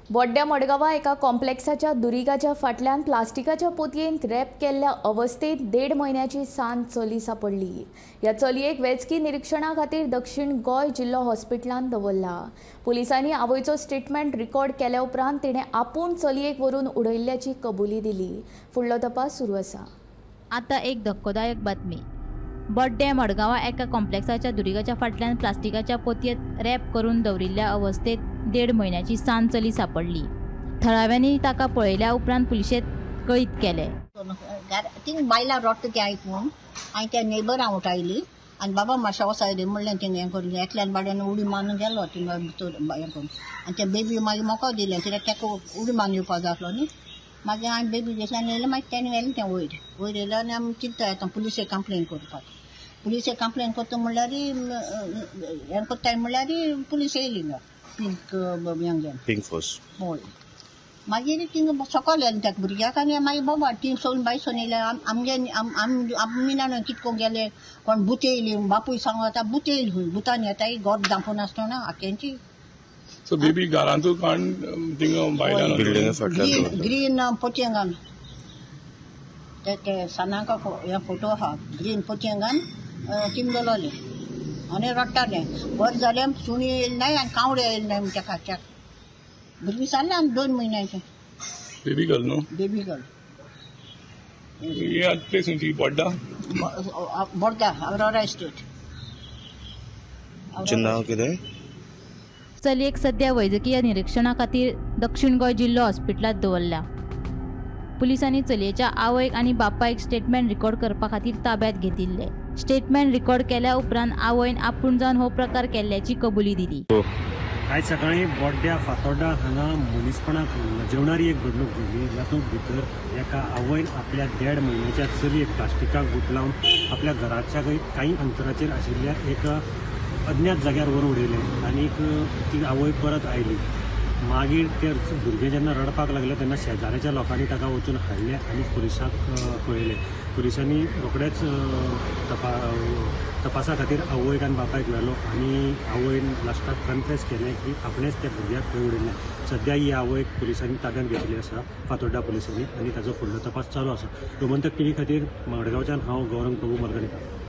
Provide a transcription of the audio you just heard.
बोड्ड्या मडगांवां एका कॉम्प्लेक्साच्या दुरिगाच्या फाटल्यान प्लास्टिकाच्या पोतयेंत रॅप केल्ल्या अवस्थेत 1.5 म्हयन्याची सान चली सापडली. ह्या चलयेक वैजकी निरिक्षणा खातीर दक्षिण गोंय जिल्लो हॉस्पिटलांत दवरला. पुलिसांनी आवयचो स्टेटमेंट रिकॉर्ड केल्या उपरांत तिणें आपूण चलयेक व्हरून उडयल्ल्याची कबुली दिली. फुडलो तपास सुरू आसा. आता एक धक्कोदायक बातमी. बोड्डें मडगांवां एका कॉम्प्लेक्साच्या दुरिगाच्या फाटल्यान प्लास्टिकाच्या पोतयेंत रॅप करून दवरिल्ल्या अवस्थेत 1.5 म्हयन्याची सान चली सापडली. थळाव्यांनी ताका पळयल्या उपरांत पुलिशेंत कळीत केलें. थिंग बायलां रोडटा तें आयकून हांवें त्या नेबरां उठायली आनी बाबा मातशें वचायली म्हणलें थिंग हें करून एकल्यान बाड्यान उडी मारून गेलो थिंगा भितर हें करून आनी तें बेबी मागीर म्हाका दिलें कित्याक ताका उडी मारून येवपा जाय आसलो न्ही. मागीर हांवें बेबी घेतली आनी येयलें मागीर तेणें व्हेलें तें वयर वयर येयलें आनी आमी चिंत्ता येता पुलिसेक कंप्लेन करपाक. पुलिसेक कंप्लेन करता म्हणल्यार हें करताय म्हणल्यार पुलीस येयली हिंगा पिंक हें घेवन पिंक फोर्स. हय मागीर थिंगा सकयल येयलें त्या भुरग्याक आनी मागीर बाबा थिंग सोडून बाय सोडून येयले. आमगे आमी ना कितको गेले कोण भूत येयली बापूय सांगता भूत येयली खंय भुतान येताय घर धांपून आसतना आख्यांची. सो बेबी घरांतू काण थिंगा भायल्यान बिल्डिंगा फाटल्यान ग्रीन पोतयें घालून ते सानाका हे फोटो आहा ग्रीन पोतयें घालून थिंग दवरलें आनी रडटालें. बरें जालें सुणी येयली नाय आनी कावडे येयले नाय म्हणटा खाच्याक. भुरगीं जालें आनी 2 म्हयन्याचें बेबी गर्ल न्हू. Baby girl. ही प्लेस खंयची? बोड्डा बोड्डा अवरोरा इस्टेट. नांव कितें? चलयेक सध्या वैजकीय निरिक्षणा खातीर दक्षिण गोंय जिल्लो हॉस्पिटलांत दवरला. पुलिसांनी चलयेच्या आवयक आनी बापायक स्टेटमेंट रिकॉर्ड करपा खातीर ताब्यात घेतिल्ले. स्टेटमेंट रिकॉर्ड केल्या उपरांत आवयन आपूण जावन हो प्रकार केल्ल्याची कबुली दिली. आयज सकाळीं बोड्ड्या फातोड्डा हांगा मनीसपणाक लजवणारी एक घडणूक घडली, जातूंत भितर एका आवयन आपल्या 1.5 म्हयन्याच्या चलयेक प्लास्टिकाक गुटलावन आपल्या घराच्या कांय अंतराचेर आशिल्ल्या एका अज्ञात जाग्यार व्हरून उडयलें आनीक ती आवय परत आयली. मागीर ते भुरगें जेन्ना रडपाक लागलें तेन्ना शेजाऱ्याच्या लोकांनी ताका वचून हाडलें आनी पुलिसांक कळयलें. पुलिसांनी रोखडेच तपासा खातीर आवयक आनी बापायक व्हेलो आनी आवयन लास्टाक कन्फेस केलें की आपणेंच त्या भुरग्याक थंय उडयलें. सद्या ही आवयक पुलिसांनी ताब्यांत घेतली आसा फातोड्डा पुलिसांनी आनी ताचो फुडलो तपास चालू आसा. गोमंतक टीव्ही खातीर मडगांवच्यान हांव गौरंग प्रभू मलगणकार.